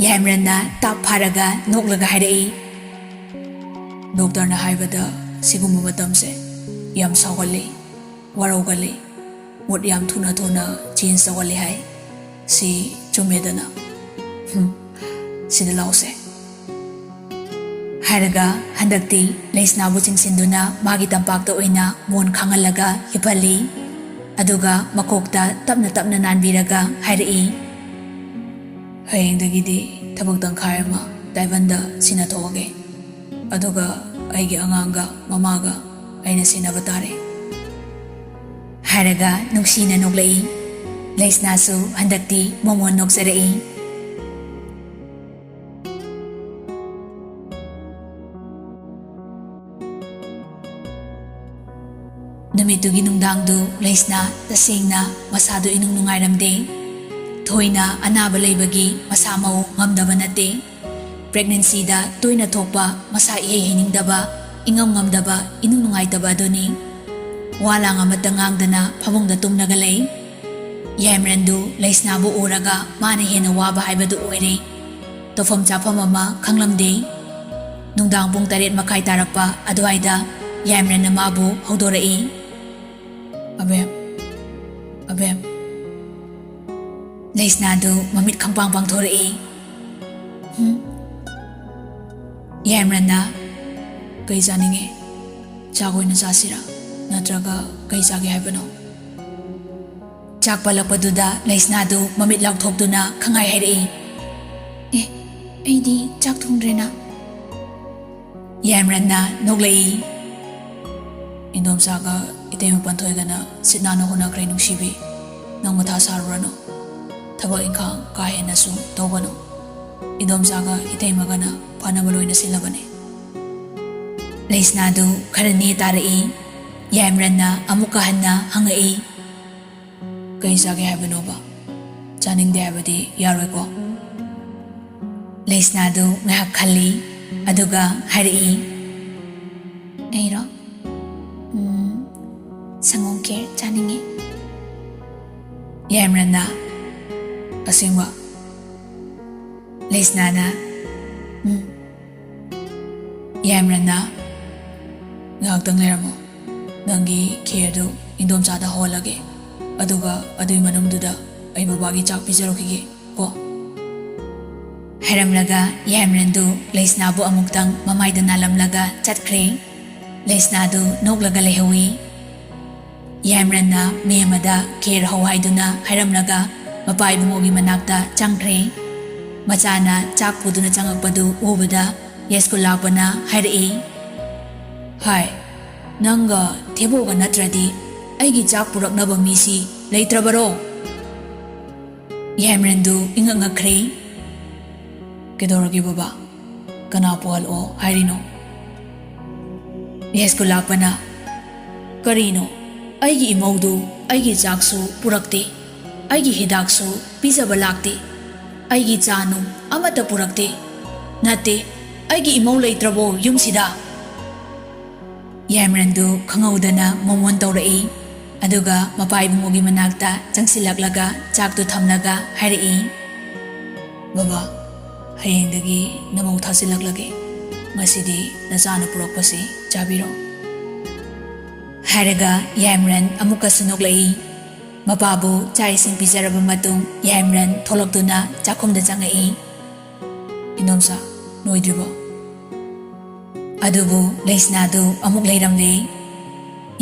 ꯌꯥꯏꯃꯔꯟꯅ ꯇꯥꯞ ꯐꯥꯔꯒ ꯅꯣꯛꯂꯒ ꯍꯥꯏꯔꯛꯏ, "ꯗꯣꯛꯇꯔꯅ ꯍꯥꯏꯕꯗ ꯁꯤꯒꯨꯝꯕ ꯃꯇꯝꯁꯦ ꯌꯥꯝ ꯁꯥꯎꯒꯜꯂꯤ, ꯋꯥꯔꯧꯒꯜꯂꯤ, ꯃꯨꯠ ꯌꯥꯝ ꯊꯨꯅ ꯊꯨꯅ ꯆꯦꯟꯖ ꯇꯧꯒꯜꯂꯤ ꯍꯥꯏ꯫ ꯁꯤ ꯆꯨꯝꯃꯦꯗꯅ꯫ ꯍꯨꯝ, ꯁꯤꯗ ꯂꯥꯎꯁꯦ"꯫ ꯍꯥꯏꯔꯒ ꯍꯟꯗꯛꯇꯤ ꯂꯩꯁꯅꯥꯕꯨ ꯆꯤꯡꯁꯤꯟꯗꯨꯅ ꯃꯥꯒꯤ ꯇꯝꯄꯥꯛꯇ ꯑꯣꯏꯅ ꯃꯣꯟ ꯈꯥꯡꯍꯜꯂꯒ ꯍꯤꯞꯍꯜꯂꯤ꯫ ꯑꯗꯨꯒ ꯃꯀꯣꯛꯇ ꯇꯞꯅ ꯇꯞꯅ ꯅꯥꯟꯕꯤꯔꯒ ꯍꯥꯏꯔꯛꯏ, "ꯍꯌꯦꯡꯗꯒꯤꯗꯤ ꯊꯕꯛ ꯇꯪꯈꯥꯏ ꯑꯃ ꯇꯥꯏꯕꯟꯗ ꯁꯤꯟꯅꯊꯣꯛꯑꯒꯦ꯫ ꯑꯗꯨꯒ ꯑꯩꯒꯤ ꯑꯉꯥꯡꯒ ꯃꯃꯥꯒ ꯑꯩꯅ ꯁꯦꯟꯅꯕ ꯇꯥꯔꯦ"꯫ ꯍꯥꯏꯔꯒ ꯅꯨꯡꯁꯤꯅ ꯅꯣꯛꯂꯛꯏ꯫ ꯂꯩꯁꯅꯥꯁꯨ ꯍꯟꯗꯛꯇꯤ ꯃꯣꯃꯣꯟ ꯅꯣꯛꯆꯔꯛꯏ꯫ ꯅꯨꯃꯤꯠꯇꯨꯒꯤ ꯅꯨꯡꯗꯥꯡꯗꯨ ꯂꯩꯁꯅꯥ ꯇꯁꯦꯡꯅ ꯃꯁꯥꯗꯨ ꯏꯅꯨꯡ ꯅꯨꯡꯉꯥꯏꯔꯝꯗꯦ꯫ ꯊꯣꯏꯅ ꯑꯅꯥꯕ ꯂꯩꯕꯒꯤ ꯃꯁꯥ ꯃꯎ ꯉꯝꯗꯕ ꯅꯠꯇꯦ꯫ ꯄ꯭ꯔꯦꯒꯅꯦꯟꯁꯤꯗ ꯇꯣꯏꯅ ꯊꯣꯛꯄ ꯃꯁꯥ ꯏꯍꯩ ꯍꯩꯅꯤꯡꯗꯕ, ꯏꯉꯝ ꯉꯝꯗꯕ, ꯏꯅꯨꯡ ꯅꯨꯡꯉꯥꯏꯇꯕ ꯑꯗꯨꯅꯤ꯫ ꯋꯥ ꯂꯥꯡ ꯑꯃꯠꯇ ꯉꯥꯡꯗꯅ ꯐꯃꯨꯡꯗ ꯇꯨꯝꯂꯒ ꯂꯩ꯫ ꯌꯥꯏꯃꯔꯟꯗꯨ ꯂꯩꯁꯅꯥꯕꯨ ꯎꯔꯒ ꯃꯥꯅ ꯍꯦꯟꯅ ꯋꯥꯕ ꯍꯥꯏꯕꯗꯨ ꯑꯣꯏꯔꯦ꯫ ꯇꯧꯐꯝ ꯆꯥꯐꯝ ꯑꯃ ꯈꯪꯂꯝꯗꯦ꯫ ꯅꯨꯡꯗꯥꯡ ꯄꯨꯡ ꯇꯔꯦꯠ ꯃꯈꯥꯏ ꯇꯥꯔꯛꯄ ꯑꯗꯨꯋꯥꯏꯗ ꯌꯥꯏꯃꯔꯟꯅ ꯃꯥꯕꯨ ꯍꯧꯗꯣꯔꯛꯏ꯫ "ꯑꯕꯦꯝ, ꯑꯕꯦꯝ꯫" ꯂꯩꯁꯅꯥꯗꯨ ꯃꯃꯤꯠ ꯈꯪꯄꯥꯡ ꯄꯥꯡꯊꯣꯔꯛꯏ꯫ "ꯍꯨꯝ?" ꯌꯥꯏꯃꯔꯟꯅ, "ꯀꯩ ꯆꯥꯅꯤꯡꯉꯤ? ꯆꯥꯛ ꯑꯣꯏꯅ ꯆꯥꯁꯤꯔꯥ? ꯅꯠꯇ꯭ꯔꯒ ꯀꯩ ꯆꯥꯒꯦ ꯍꯥꯏꯕꯅꯣ?" ꯆꯥꯛ ꯄꯜꯂꯛꯄꯗꯨꯗ ꯂꯩꯁꯅꯥꯗꯨ ꯃꯃꯤꯠ ꯂꯥꯎꯊꯣꯛꯇꯨꯅ ꯈꯪꯍꯥꯏ ꯍꯥꯏꯔꯛꯏ꯫ "ꯑꯦ, ꯑꯩꯗꯤ ꯆꯥꯛ ꯊꯣꯡꯗ꯭ꯔꯦꯅ꯫" ꯌꯥꯏꯃꯔꯟꯅ ꯅꯣꯛꯂꯛꯏ꯫ "ꯏꯟꯗꯣꯝꯆꯥꯒ ꯏꯇꯩꯃ ꯄꯟꯊꯣꯏꯒꯅ ꯁꯤꯠ ꯅꯥꯟꯅ ꯍꯣꯠꯅꯈ꯭ꯔꯦ ꯅꯨꯡꯁꯤꯕꯤ꯫ ꯅꯪ ꯃꯊꯥ ꯁꯥꯔꯨꯔꯅꯨ꯫ ꯊꯕꯛ ꯏꯪꯈꯥꯡ ꯀꯥ ꯍꯦꯟꯅꯁꯨ ꯇꯧꯒꯅꯨ꯫ ꯏꯟꯗꯣꯝꯆꯥꯒ ꯏꯇꯩꯃꯒꯅ ꯐꯅꯕ ꯂꯣꯏꯅ ꯁꯤꯜꯂꯕꯅꯤ꯫" ꯂꯩꯁꯅꯥꯗꯨ ꯈꯔ ꯅꯦ ꯇꯥꯔꯛꯏ꯫ ꯌꯥꯏꯃꯔꯟꯅ ꯑꯃꯨꯛꯀ ꯍꯟꯅ ꯍꯪꯉꯛꯏ꯫ "ꯀꯩ ꯆꯥꯒꯦ ꯍꯥꯏꯕꯅꯣꯕ? ꯆꯥꯅꯤꯡꯗꯦ ꯍꯥꯏꯕꯗꯤ ꯌꯥꯔꯣꯏꯀꯣ?" ꯂꯩꯁꯅꯥꯗꯨ ꯉꯥꯏꯍꯥꯛ ꯈꯜꯂꯤ, ꯑꯗꯨꯒ ꯍꯥꯏꯔꯛꯏ꯫ "ꯑꯩꯔꯣ? ꯎꯝ, ꯁꯪꯒꯣꯝ ꯈꯦꯔ ꯆꯥꯅꯤꯡꯉꯤ꯫" ꯌꯥꯏꯃꯔꯟꯅ, "ꯑꯁꯦꯡꯕ?" ꯂꯩꯁꯅꯥꯅ, "ꯎꯝ꯫" ꯌꯥꯏꯃꯔꯟꯅ, "ꯉꯥꯏꯍꯥꯛꯇꯪ ꯂꯩꯔꯝꯃꯣ꯫ ꯅꯪꯒꯤ ꯈꯦꯔꯗꯨ ꯏꯟꯗꯣꯝꯆꯥꯗ ꯍꯧꯍꯜꯂꯒꯦ꯫ ꯑꯗꯨꯒ ꯑꯗꯨꯒꯤ ꯃꯅꯨꯡꯗꯨꯗ ꯑꯩ ꯕꯕꯥꯒꯤ ꯆꯥꯛ ꯄꯤꯖꯔꯨꯈꯤꯒꯦ ꯀꯣ꯫" ꯍꯥꯏꯔꯝꯂꯒ ꯌꯥꯏꯃꯔꯟꯗꯨ ꯂꯩꯁꯅꯥꯕꯨ ꯑꯃꯨꯛꯇꯪ ꯃꯃꯥꯏꯗ ꯅꯥꯜꯂꯝꯂꯒ ꯆꯠꯈ꯭ꯔꯦ꯫ ꯂꯩꯁꯅꯥꯗꯨ ꯅꯣꯛꯂꯒ ꯂꯩꯍꯧꯏ꯫ ꯌꯥꯏꯃꯔꯟꯅ ꯃꯦꯝꯃꯗ ꯈꯦꯔ ꯍꯧ ꯍꯥꯏꯗꯨꯅ ꯍꯥꯏꯔꯝꯂꯒ ꯃꯄꯥ ꯏꯕꯨꯡꯉꯣꯒꯤ ꯃꯅꯥꯛꯇ ꯆꯪꯈ꯭ꯔꯦ꯫ ꯃꯆꯥꯅ ꯆꯥꯛ ꯄꯨꯗꯨꯅ ꯆꯪꯉꯛꯄꯗꯨ ꯎꯕꯗ ꯌꯥꯏꯁ꯭ꯀꯨꯜ ꯂꯥꯛꯄꯅ ꯍꯥꯏꯔꯛꯏ, "ꯍꯥꯏ, ꯅꯪꯒ ꯊꯦꯕꯣꯒ ꯅꯠꯇ꯭ꯔꯗꯤ ꯑꯩꯒꯤ ꯆꯥꯛ ꯄꯨꯔꯛꯅꯕ ꯃꯤꯁꯤ ꯂꯩꯇ꯭ꯔꯕꯔꯣ?" ꯌꯥꯏꯃꯔꯟꯗꯨ ꯏꯉꯛ ꯉꯛꯈ꯭ꯔꯦ꯫ "ꯀꯩꯗꯧꯔꯒꯦ ꯕꯕꯥ? ꯀꯅꯥ ꯄꯨꯍꯜꯂꯛꯑꯣ ꯍꯥꯏꯔꯤꯅꯣ?" ꯌꯥꯏꯁ꯭ꯀꯨꯜ ꯂꯥꯛꯄꯅ, "ꯀꯔꯤꯅꯣ? ꯑꯩꯒꯤ ꯏꯃꯧꯗꯨ ꯑꯩꯒꯤ ꯆꯥꯛꯁꯨ ꯄꯨꯔꯛꯇꯦ, ꯑꯩꯒꯤ ꯍꯤꯗꯥꯛꯁꯨ ꯄꯤꯖꯕ ꯂꯥꯛꯇꯦ, ꯑꯩꯒꯤ ꯆꯥ ꯅꯨꯡ ꯑꯃꯠꯇ ꯄꯨꯔꯛꯇꯦ꯫ ꯅꯠꯇꯦ, ꯑꯩꯒꯤ ꯏꯃꯧ ꯂꯩꯇ꯭ꯔꯕꯣ ꯌꯨꯝꯁꯤꯗ?" ꯌꯥꯏꯃꯔꯟꯗꯨ ꯈꯪꯍꯧꯗꯅ ꯃꯣꯃꯣꯟ ꯇꯧꯔꯛꯏ꯫ ꯑꯗꯨꯒ ꯃꯄꯥ ꯏꯕꯨꯡꯉꯣꯒꯤ ꯃꯅꯥꯛꯇ ꯆꯪꯁꯤꯜꯂꯛꯂꯒ ꯆꯥꯛꯇꯨ ꯊꯝꯂꯒ ꯍꯥꯏꯔꯛꯏ, "ꯕꯕꯥ, ꯍꯌꯦꯡꯗꯒꯤ ꯅꯃꯧ ꯊꯥꯖꯤꯜꯂꯛꯂꯒꯦ꯫ ꯉꯁꯤꯗꯤ ꯅꯆꯥꯅ ꯄꯨꯔꯛꯄꯁꯤ ꯆꯥꯕꯤꯔꯣ"꯫ ꯍꯥꯏꯔꯒ ꯌꯥꯏꯃꯔꯟ ꯑꯃꯨꯛꯀꯁꯨ ꯅꯣꯛꯂꯛꯏ꯫ ꯃꯄꯥꯕꯨ ꯆꯥꯛ ꯏꯁꯤꯡ ꯄꯤꯖꯔꯕ ꯃꯇꯨꯡ ꯌꯥꯏꯃꯔꯟ ꯊꯣꯛꯂꯛꯇꯨꯅ ꯆꯥꯛꯈꯨꯝꯗ ꯆꯪꯉꯛꯏ꯫ "ꯏꯅꯣꯝꯆꯥ, ꯂꯣꯏꯗ꯭ꯔꯤꯕꯣ?" ꯑꯗꯨꯕꯨ ꯂꯩꯁꯅꯥꯗꯨ ꯑꯃꯨꯛ ꯂꯩꯔꯝꯂꯦ꯫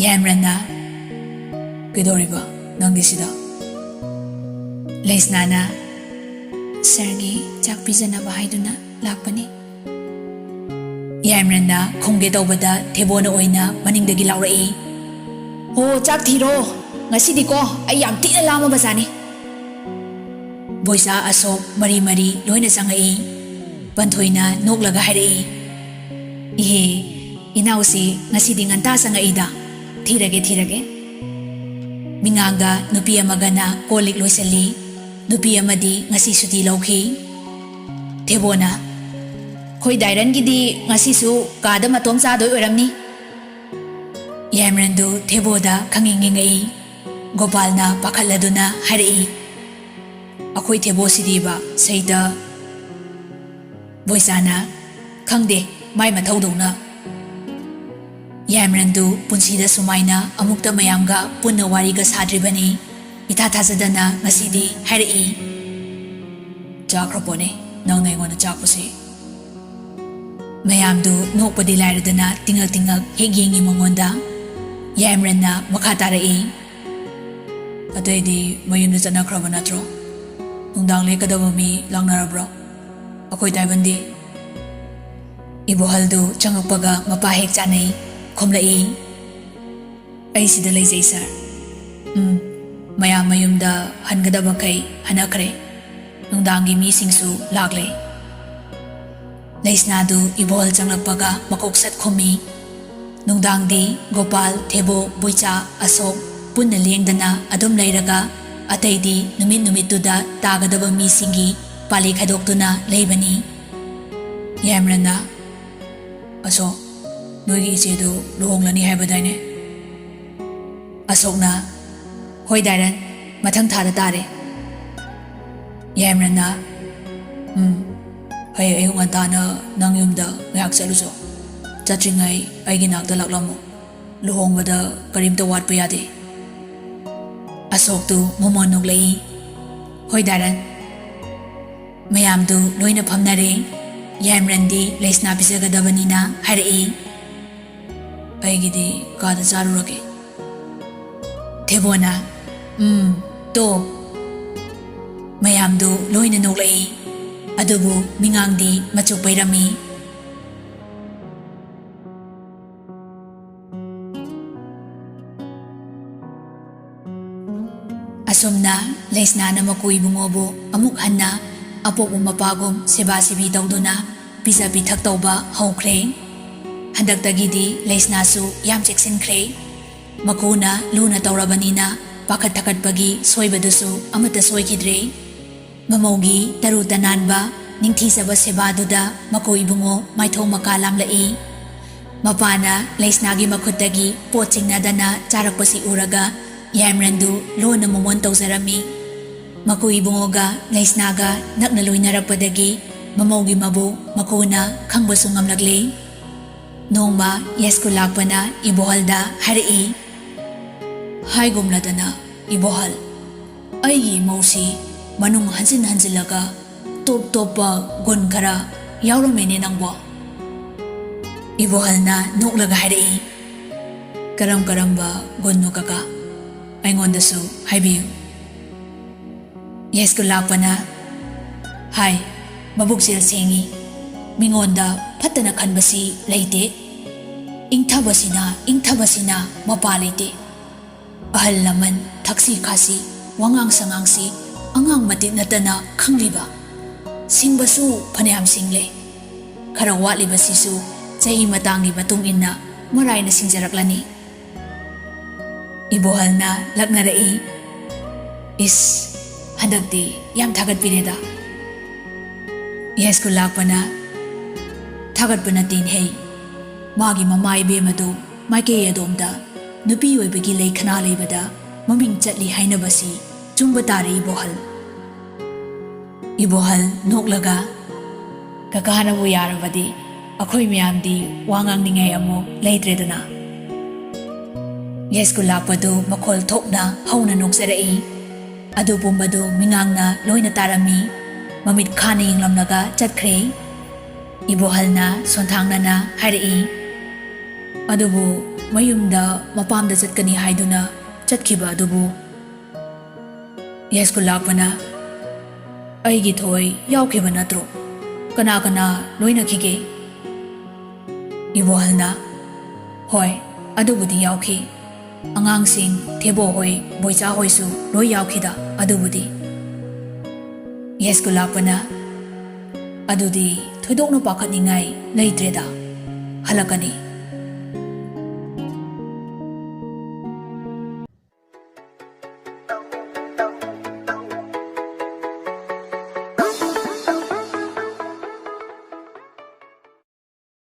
ꯌꯥꯏꯃꯔꯟꯅ, "ꯀꯩꯗꯧꯔꯤꯕ ꯅꯪꯗꯤ ꯁꯤꯗ?" ꯂꯩꯁꯅꯥꯅ, "ꯁꯥꯔꯒꯤ ꯆꯥꯛ ꯄꯤꯖꯅꯕ ꯍꯥꯏꯗꯨꯅ ꯂꯥꯛꯄꯅꯤ"꯫ ꯌꯥꯏꯃꯔꯟꯅ ꯈꯨꯝꯒꯦ ꯇꯧꯕꯗ ꯊꯦꯕꯣꯅ ꯑꯣꯏꯅ ꯃꯅꯤꯡꯗꯒꯤ ꯂꯥꯎꯔꯛꯏ, "ꯍꯣ, ꯆꯥꯛ ꯊꯤꯔꯣ꯫ ꯉꯁꯤꯗꯤꯀꯣ ꯑꯩ ꯌꯥꯝ ꯊꯤꯅ ꯂꯥꯝꯃꯕꯖꯥꯠꯅꯤ"꯫ ꯕꯣꯏꯆꯥ ꯑꯁꯣꯛ ꯃꯔꯤ ꯃꯔꯤ ꯂꯣꯏꯅ ꯆꯪꯉꯛꯏ꯫ ꯄꯟꯊꯣꯏꯅ ꯅꯣꯛꯂꯒ ꯍꯥꯏꯔꯛꯏ, "ꯏꯍꯦ, ꯏꯅꯥꯎꯁꯤ ꯉꯁꯤꯗꯤ ꯉꯟꯇꯥ ꯆꯪꯉꯛꯏꯗ꯫ ꯊꯤꯔꯒꯦ, ꯊꯤꯔꯒꯦ"꯫ ꯃꯤꯉꯥꯡꯗ ꯅꯨꯄꯤ ꯑꯃꯒꯅ ꯀꯣꯜ ꯂꯤꯛ ꯂꯣꯏꯁꯤꯜꯂꯤ꯫ ꯅꯨꯄꯤ ꯑꯃꯗꯤ ꯉꯁꯤ ꯁꯨꯇꯤ ꯂꯧꯈꯤ꯫ ꯊꯦꯕꯣꯅ, "ꯈꯣꯏ ꯗꯥꯏꯔꯟꯒꯤꯗꯤ ꯉꯁꯤꯁꯨ ꯀꯥꯗ ꯃꯇꯣꯝ ꯆꯥꯗꯣꯏ ꯑꯣꯏꯔꯝꯅꯤ"꯫ ꯌꯥꯏꯃꯔꯟꯗꯨ ꯊꯦꯕꯣꯗ ꯈꯪꯌꯦꯡ ꯌꯦꯡꯉꯛꯏ꯫ ꯒꯣꯄꯥꯜꯅ ꯄꯥꯈꯠꯂꯗꯨꯅ ꯍꯥꯏꯔꯛꯏ, "ꯑꯩꯈꯣꯏ ꯊꯦꯕꯣꯁꯤꯗꯤꯕ ꯁꯩꯇ"꯫ ꯕꯣꯏꯆꯥꯅ, "ꯈꯪꯗꯦ, ꯃꯥꯏ ꯃꯊꯧꯗꯧꯅ"꯫ ꯌꯥꯏꯃꯔꯟꯗꯨ ꯄꯨꯟꯁꯤꯗ ꯁꯨꯃꯥꯏꯅ ꯑꯃꯨꯛꯇ ꯃꯌꯥꯝꯒ ꯄꯨꯟꯅ ꯋꯥꯔꯤꯒ ꯁꯥꯗ꯭ꯔꯤꯕꯅꯤ꯫ ꯏꯊꯥ ꯊꯥꯖꯗꯅ ꯉꯁꯤꯗꯤ ꯍꯥꯏꯔꯛꯏ, "ꯆꯥꯈ꯭ꯔ ꯄꯣꯠꯅꯤ ꯅꯪꯅ ꯑꯩꯉꯣꯟꯗ ꯆꯥꯛꯄꯁꯤ"꯫ ꯃꯌꯥꯝꯗꯨ ꯅꯣꯛꯄꯗꯤ ꯂꯥꯏꯔꯗꯅ ꯇꯤꯡꯉꯛ ꯇꯤꯡꯉꯛ ꯍꯦꯛ ꯌꯦꯡꯉꯤ ꯃꯉꯣꯟꯗ꯫ ꯌꯥꯏꯃꯔꯟꯅ ꯃꯈꯥ ꯇꯥꯔꯛꯏ, "ꯑꯇꯩꯗꯤ ꯃꯌꯨꯝꯗ ꯆꯠꯅꯈ꯭ꯔꯕ ꯅꯠꯇ꯭ꯔꯣ? ꯅꯨꯡꯗꯥꯡ ꯂꯦꯛꯀꯗꯕ ꯃꯤ ꯂꯥꯡꯅꯔꯕ꯭ꯔꯣ? ꯑꯩꯈꯣꯏ ꯇꯥꯏꯕꯟꯗꯤ?" ꯏꯕꯣꯍꯜꯗꯨ ꯆꯪꯉꯛꯄꯒ ꯃꯄꯥ ꯍꯦꯛ ꯆꯥꯅꯩ, ꯈꯨꯝꯂꯛꯏ, "ꯑꯩ ꯁꯤꯗ ꯂꯩꯖꯩ, ꯁꯥꯔ꯫ ꯎꯝ, ꯃꯌꯥꯝ ꯃꯌꯨꯝꯗ ꯍꯟꯒꯗꯕꯈꯩ ꯍꯟꯅꯈ꯭ꯔꯦ꯫ ꯅꯨꯡꯗꯥꯡꯒꯤ ꯃꯤꯁꯤꯡꯁꯨ ꯂꯥꯛꯂꯦ"꯫ ꯂꯩꯁꯅꯥꯗꯨ ꯏꯕꯣꯍꯜ ꯆꯪꯂꯛꯄꯒ ꯃꯀꯣꯛ ꯁꯠ ꯈꯨꯝꯃꯤ꯫ ꯅꯨꯡꯗꯥꯡꯗꯤ ꯒꯣꯄꯥꯜ, ꯊꯦꯕꯣ, ꯕꯨꯏꯆꯥ, ꯑꯁꯣꯛ ꯄꯨꯟꯅ ꯂꯦꯡꯗꯅ ꯑꯗꯨꯝ ꯂꯩꯔꯒ ꯑꯇꯩꯗꯤ ꯅꯨꯃꯤꯠ ꯅꯨꯃꯤꯠꯇꯨꯗ ꯇꯥꯒꯗꯕ ꯃꯤꯁꯤꯡꯒꯤ ꯄꯥꯜꯂꯤ ꯈꯥꯏꯗꯣꯛꯇꯨꯅ ꯂꯩꯕꯅꯤ꯫ ꯌꯥꯏꯃꯔꯟꯅ, "ꯑꯁꯣꯛ, ꯅꯣꯏꯒꯤ ꯏꯆꯦꯗꯨ ꯂꯨꯍꯣꯡꯂꯅꯤ ꯍꯥꯏꯕꯗꯥꯏꯅꯦ?" ꯑꯁꯣꯛꯅ, "ꯍꯣꯏ ꯗꯥꯏꯔꯟ, ꯃꯊꯪ ꯊꯥꯗ ꯇꯥꯔꯦ꯫" ꯌꯥꯏꯃꯔꯟꯅ, "ꯎꯝ, ꯍꯌꯦꯡ ꯑꯌꯨꯛ ꯉꯟꯇꯥꯅ ꯅꯪ ꯌꯨꯝꯗ ꯉꯥꯏꯍꯥꯛ ꯆꯠꯂꯨꯆꯣ꯫ ꯆꯠꯇ꯭ꯔꯤꯉꯩ ꯑꯩꯒꯤ ꯅꯥꯛꯇ ꯂꯥꯛꯂꯝꯃꯨ꯫ ꯂꯨꯍꯣꯡꯕꯗ ꯀꯔꯤꯝꯇ ꯋꯥꯠꯄ ꯌꯥꯗꯦ꯫" ꯑꯁꯣꯛꯇꯨ ꯃꯣꯃꯣꯟ ꯅꯣꯛꯂꯛꯏ꯫ "ꯍꯣꯏ ꯗꯥꯏꯔꯟ꯫" ꯃꯌꯥꯝꯗꯨ ꯂꯣꯏꯅ ꯐꯝꯅꯔꯦ꯫ ꯌꯥꯏꯃꯔꯟꯗꯤ ꯂꯩꯁꯅꯥ ꯄꯤꯖꯒꯗꯕꯅꯤꯅ ꯍꯥꯏꯔꯛꯏ꯫ "ꯑꯩꯒꯤꯗꯤ ꯀꯥꯗ ꯆꯥꯔꯨꯔꯒꯦ꯫" ꯊꯦꯕꯣꯅ, "ꯎꯝ, ꯇꯣ꯫" ꯃꯌꯥꯝꯗꯨ ꯂꯣꯏꯅ ꯅꯣꯛꯂꯛꯏ꯫ ꯑꯗꯨꯕꯨ ꯃꯤꯉꯥꯡꯗꯤ ꯃꯆꯨ ꯄꯩꯔꯝꯃꯤ꯫ ꯑꯁꯨꯝꯅ ꯂꯩꯁꯅꯥꯅ ꯃꯀꯨ ꯏꯕꯨꯡꯉꯣꯕꯨ ꯑꯃꯨꯛ ꯍꯟꯅ ꯑꯄꯣꯛꯄ ꯃꯄꯥꯒꯨꯝ ꯁꯦꯕꯥ ꯁꯤꯕꯤ ꯇꯧꯗꯨꯅ ꯄꯤꯖ ꯄꯤꯊꯛ ꯇꯧꯕ ꯍꯧꯈ꯭ꯔꯦ꯫ ꯍꯟꯗꯛꯇꯒꯤꯗꯤ ꯂꯩꯁꯅꯥꯁꯨ ꯌꯥꯝ ꯆꯦꯛꯁꯤꯟꯈ꯭ꯔꯦ꯫ ꯃꯀꯨꯅ ꯂꯨꯅ ꯇꯧꯔꯕꯅꯤꯅ ꯄꯥꯈꯠ ꯊꯀꯠꯄꯒꯤ ꯁꯣꯏꯕꯗꯨꯁꯨ ꯑꯃꯠꯇ ꯁꯣꯏꯈꯤꯗ꯭ꯔꯦ꯫ ꯃꯃꯧꯒꯤ ꯇꯔꯨ ꯇꯅꯥꯟꯕ, ꯅꯤꯡꯊꯤꯖꯕ ꯁꯦꯕꯥꯗꯨꯗ ꯃꯀꯨ ꯏꯕꯨꯡꯉꯣ ꯃꯥꯏꯊꯣꯡ ꯃꯀꯥ ꯂꯥꯝꯂꯛꯏ꯫ ꯃꯄꯥꯅ ꯂꯩꯁꯅꯥꯒꯤ ꯃꯈꯨꯠꯇꯒꯤ ꯄꯣꯠ ꯆꯤꯡꯅꯗꯅ ꯆꯥꯔꯛꯄꯁꯤ ꯎꯔꯒ ꯌꯥꯏꯃꯔꯟꯗꯨ ꯂꯣꯟꯅ ꯃꯣꯃꯣꯟ ꯇꯧꯖꯔꯝꯃꯤ꯫ ꯃꯀꯨ ꯏꯕꯨꯡꯉꯣꯒ ꯂꯩꯁꯅꯥꯒ ꯅꯛꯅ ꯂꯣꯏꯅꯔꯛꯄꯗꯒꯤ ꯃꯃꯧꯒꯤ ꯃꯕꯨ ꯃꯀꯨꯅ ꯈꯪꯕꯁꯨ ꯉꯝꯂꯛꯂꯦ꯫ ꯅꯣꯡꯃ ꯌꯥꯏꯁ꯭ꯀꯨꯜ ꯂꯥꯛꯄꯅ ꯏꯕꯣꯍꯜꯗ ꯍꯥꯏꯔꯛꯏ, "ꯍꯥꯏꯒꯨꯝꯂꯗꯅ ꯏꯕꯣꯍꯜ, ꯑꯩꯒꯤ ꯏꯃꯧꯁꯤ ꯃꯅꯨꯡ ꯍꯟꯖꯤꯟ ꯍꯟꯖꯤꯜꯂꯒ ꯇꯣꯞ ꯇꯣꯞꯄ ꯒꯨꯟ ꯈꯔ ꯌꯥꯎꯔꯝꯃꯦꯅꯦ ꯅꯪꯕꯣ?" ꯏꯕꯣꯍꯜꯅ ꯅꯣꯛꯂꯒ ꯍꯥꯏꯔꯛꯏ, "ꯀꯔꯝ ꯀꯔꯝꯕ ꯒꯨꯟꯅꯣ ꯀꯀꯥ? ꯑꯩꯉꯣꯟꯗꯁꯨ ꯍꯥꯏꯕꯤꯌꯨ꯫" ꯌꯥꯏꯁ꯭ꯀꯨꯜ ꯂꯥꯛꯄꯅ, "ꯍꯥꯏ, ꯃꯕꯨꯛꯆꯦꯜ ꯁꯦꯡꯉꯤ, ꯃꯤꯉꯣꯟꯗ ꯐꯠꯇꯅ ꯈꯟꯕꯁꯤ ꯂꯩꯇꯦ, ꯏꯪꯊꯕꯁꯤꯅ, ꯏꯪꯊꯕꯁꯤꯅ ꯃꯄꯥ ꯂꯩꯇꯦ꯫ ꯑꯍꯜ ꯂꯃꯟ, ꯊꯛꯁꯤ ꯈꯥꯁꯤ, ꯋꯥꯉꯥꯡ ꯁꯉꯥꯡꯁꯤ ꯑꯉꯥꯡ ꯃꯇꯤꯛ ꯅꯠꯇꯅ ꯈꯪꯂꯤꯕ, ꯁꯤꯡꯕꯁꯨ ꯐꯅꯌꯥꯝ ꯁꯤꯡꯂꯦ꯫ ꯈꯔ ꯋꯥꯠꯂꯤꯕꯁꯤꯁꯨ ꯆꯍꯤ ꯃꯇꯥꯡꯒꯤ ꯃꯇꯨꯡ ꯏꯟꯅ ꯃꯔꯥꯏꯅ ꯁꯤꯡꯖꯔꯛꯂꯅꯤ꯫" ꯏꯕꯣꯍꯜꯅ ꯂꯛꯅꯔꯛꯏ, "ꯏꯁ, ꯍꯟꯗꯛꯇꯤ ꯌꯥꯝ ꯊꯥꯒꯠꯄꯤꯔꯦꯗ꯫" ꯌꯥꯏꯁ꯭ꯀꯨꯜ ꯂꯥꯛꯄꯅ, "ꯊꯥꯒꯠꯄ ꯅꯠꯇꯦꯅꯦꯍꯦ, ꯃꯥꯒꯤ ꯃꯃꯥ ꯏꯕꯦꯝ ꯑꯗꯨ ꯃꯥꯏꯀꯩ ꯑꯗꯣꯝꯗ ꯅꯨꯄꯤ ꯑꯣꯏꯕꯒꯤ ꯂꯩꯈꯅꯥ ꯂꯩꯕꯗ ꯃꯃꯤꯡ ꯆꯠꯂꯤ ꯍꯥꯏꯅꯕꯁꯤ ꯆꯨꯝꯕ ꯇꯥꯔꯦ, ꯏꯕꯣꯍꯜ꯫ ꯏꯕꯣꯍꯜ ꯅꯣꯛꯂꯒ, "ꯀꯀꯥꯅꯕꯨ ꯌꯥꯔꯕꯗꯤ ꯑꯩꯈꯣꯏ ꯃꯌꯥꯝꯗꯤ ꯋꯥ ꯉꯥꯡꯅꯤꯡꯉꯥꯏ ꯑꯃꯨꯛ ꯂꯩꯇ꯭ꯔꯦꯗꯅ꯫" ꯌꯥꯏꯁ꯭ꯀꯨꯜ ꯂꯥꯛꯄꯗꯨ ꯃꯈꯣꯜ ꯊꯣꯛꯅ ꯍꯧꯅ ꯅꯣꯛꯆꯔꯛꯏ꯫ ꯑꯗꯨ ꯄꯨꯝꯕꯗꯨ ꯃꯤꯉꯥꯡꯅ ꯂꯣꯏꯅ ꯇꯥꯔꯝꯃꯤ꯫ ꯃꯃꯤꯠ ꯈꯥꯅ ꯌꯦꯡꯂꯝꯂꯒ ꯆꯠꯈ꯭ꯔꯦ꯫ ꯏꯕꯣꯍꯜꯅ ꯁꯣꯟꯊꯥꯡꯅꯅ ꯍꯥꯏꯔꯛꯏ, "ꯑꯗꯨꯕꯨ ꯃꯌꯨꯝꯗ ꯃꯄꯥꯝꯗ ꯆꯠꯀꯅꯤ ꯍꯥꯏꯗꯨꯅ ꯆꯠꯈꯤꯕ ꯑꯗꯨꯕꯨ?" ꯌꯥꯏꯁ꯭ꯀꯨꯜ ꯂꯥꯛꯄꯅ, "ꯑꯩꯒꯤ ꯊꯣꯏ ꯌꯥꯎꯈꯤꯕ ꯅꯠꯇ꯭ꯔꯣ? ꯀꯅꯥ ꯀꯅꯥ ꯂꯣꯏꯅꯈꯤꯒꯦ?" ꯏꯕꯣꯍꯜꯅ, "ꯍꯣꯏ, ꯑꯗꯨꯕꯨꯗꯤ ꯌꯥꯎꯈꯤ꯫ ꯑꯉꯥꯡꯁꯤꯡ, ꯊꯦꯕꯣ ꯍꯣꯏ, ꯕꯣꯏꯆꯥ ꯍꯣꯏꯁꯨ ꯂꯣꯏ ꯌꯥꯎꯈꯤꯗ ꯑꯗꯨꯕꯨꯗꯤ꯫" ꯌꯥꯏꯁ꯭ꯀꯨꯜ ꯂꯥꯛꯄꯅ, "ꯑꯗꯨꯗꯤ ꯊꯣꯏꯗꯣꯛꯅ ꯄꯥꯈꯠꯅꯤꯡꯉꯥꯏ ꯂꯩꯇ꯭ꯔꯦꯗ, ꯍꯜꯂꯛꯀꯅꯤ꯫